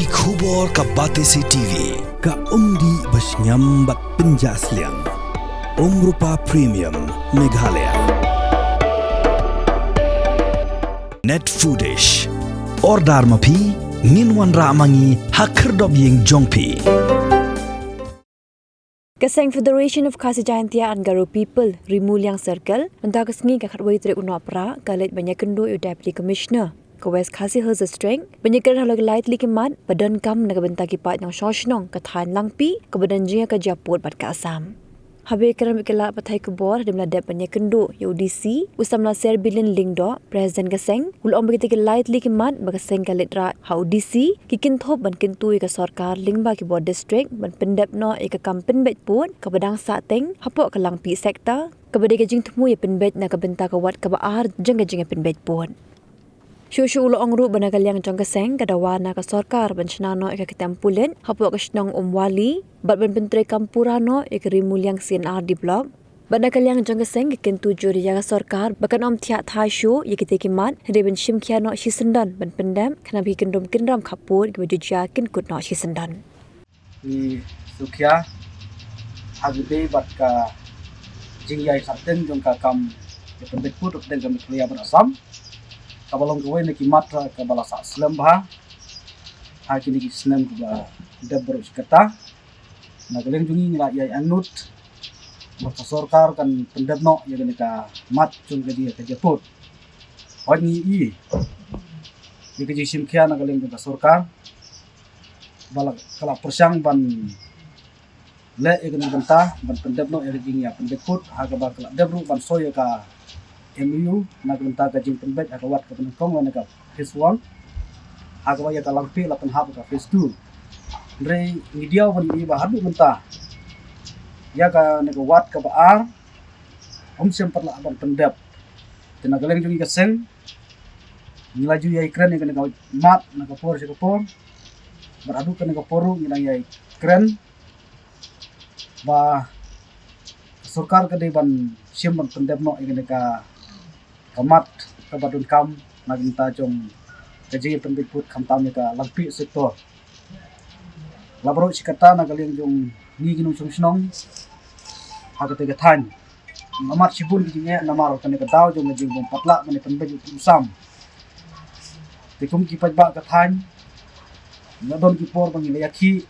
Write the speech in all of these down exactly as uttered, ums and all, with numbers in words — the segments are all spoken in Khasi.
Ki khubor ka Batesi T V, ka umdih ba shngiam bad pynjah sliang. Umrupa Premium Meghalaya. Net Foodish. Order ma phi, ngin wanrah ma ngi ha khyrdop ïing jong phi. Ka seng Federation of Khasi Jaintia and Garo People, Rimuliang Circle, mynta ka sngi ka khatwei tarik u Nohprah, ka leit ban ïakynduh ïa u Deputy Commissioner ka West Khasi Hills District, ban ïakren halor ki lai tylli ki mat ba donkam na ka bynta ki paid nongshong shnong ka thaiñ Langpih, kaba don jingïakajia pud bad ka Assam. Haba ïakren bad ki lad pathai khubor hadien ba la dep ban ïakynduh ïa u D C, u samla Serbilin Lyngdoh, President ka seng, u la ong ba kita ki lai tylli ki mat ba ka seng ka leit rah ha u D C, ki kynthup ban kyntu ïa ka sorkar lyngba ki bor district ban pyndep noh ïa ka kam pynbeit pud kaba dang sahteng hapoh ka Langpih sector, kaba dei ka jingthmu ïa pynbeit na ka bynta ka wat kaba ar jong ka jingïapynbeit pud. Shuh shuh u la ong ruh ba na ka liang jong ka seng ka dawa na ka sorkar ban shna noh ïa ka kyntem pulit hapoh ka shnong Umwali, bad ban pyntreikam pura noh ïa ka Rimuliang C and R D block. Bad na ka liang jong ka seng ka kyntu jur ïa ka sorkar ba kan ym thiah thai shuh ïa kita ki mat, hynrei ban shim khia noh shisyndon ban pyndep, khnang ba ki kyndrum kynram khappud kiba ju jia kin kut noh shisyndon. Ngi sngewkhia ha kaba ïadei bad ka jingïasahteng jong ka kam ïapynbeit pud hapdeng ka Meghalaya bad Assam, kaba long kawei na ki mat kaba la sah slem bha ha kine ki snem kiba dep baroh shi katta. Na ka liang jong ngi ngi la ïai angnud ba ka sorkar kan pyndep noh ïa kane ka mat jong ka jingïakajia pud. Hooid, ngi i ïa ka jingshim khia na ka liang jong ka sorkar ba la, ka la pyrshang ban leh ïa kane ka bynta ban pyndep noh ïa ka jingïapynbeit pud, ha kaba ka la dep ruh ban soi ïa ka M O U na ka bynta ka jingpynbeit ha ka wat kaba nyngkong lane ka phase one, ha kaba ïa ka Langpih la pynhap ïa ka phase two. Hynrei ngi diaw ban i ba haduh mynta ïa kane ka wat kaba ar ym shym pat lah ban pyndep. Te na ka liang jong ngi ka seng ngi la ju ïai kren ïa kane ka mat na ka por sha ka por, bad haduh kane ka por ruh ngi dang ïai kren ba ka sorkar ka dei ban shim ban pyndep noh ïa kane ka, ka mat kaba donkam na ka bynta jong ka jingïapynbeit pud, khamtam ïa ka Langpih sector. La baroh shi katta na ka liang jong ngi ki nongshong shnong ha kata ka thaiñ, ngi amat shibun ki jingeh namar kane ka daw jong ka jingbym pat lah ban ïapynbeit u sam. Te kum ki paidbah ka thaiñ, la don ki por ba ngi la ïakhih,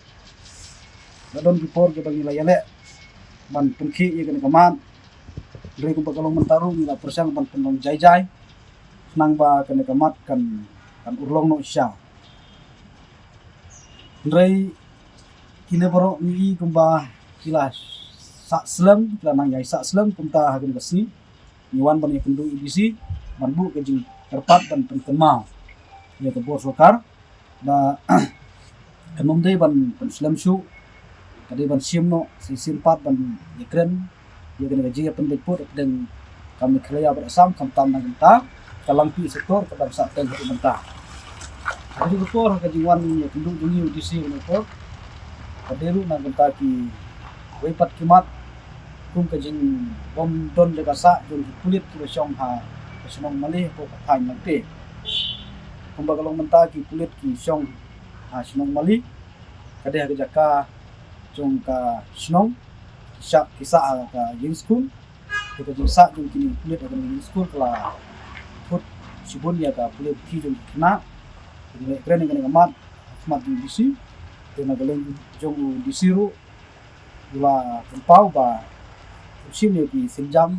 la don ki por kiba ngi la ïaleh ban pynkhih ïa kane ka mat. Hynrei kumba ka long mynta ruh ngi la pyrshang ban pynlong jai jai khnang ba kane ka mat kan, kan urlong noh shisha. Hynrei kine baroh ngi i kumba ki la sah slem, ki la nang ïai sah slem, kumta ha kane ka sngi ngi wan ban ïakynduh ïa u D C ban buh ka jingkyrpad ban pynkynmaw ïa ka bor sorkar ba kan ym dei ban pynslem shuh, ka dei ban shim noh shisien pat ban ïakren ïa kane ka jingïapynbeit pud hapdeng ka Meghalaya bad Assam, khamtam na ka bynta ka Langpih sector kaba dang sahteng haduh mynta. Ha kajuh ka por ha ka jingwan ïakynduh jong ngi u D C une u por, ka dei ruh na ka bynta kiwei pat ki mat kum ka jingbym don jaka sah jong ki pulit kiba shong ha ka shnong Mali hapoh ka thaiñ Langpih. Kumba ka long mynta ki pulit ki shong ha shnong Mali, ka dei ha ka jaka jong ka shnong, ki sah, ki sah ha ka ïing skul. Te ka jingsah jong kine ki pulit ha kane ka ïing skul ka la thut shibun ïa ka pule puthi jong ki khynnah. Te ngi la ïakren ïa kane ka mat ha khmat jong u D C. Te na ka liang jong u D C ruh u la pynpaw ba u shim ïa ki sienjam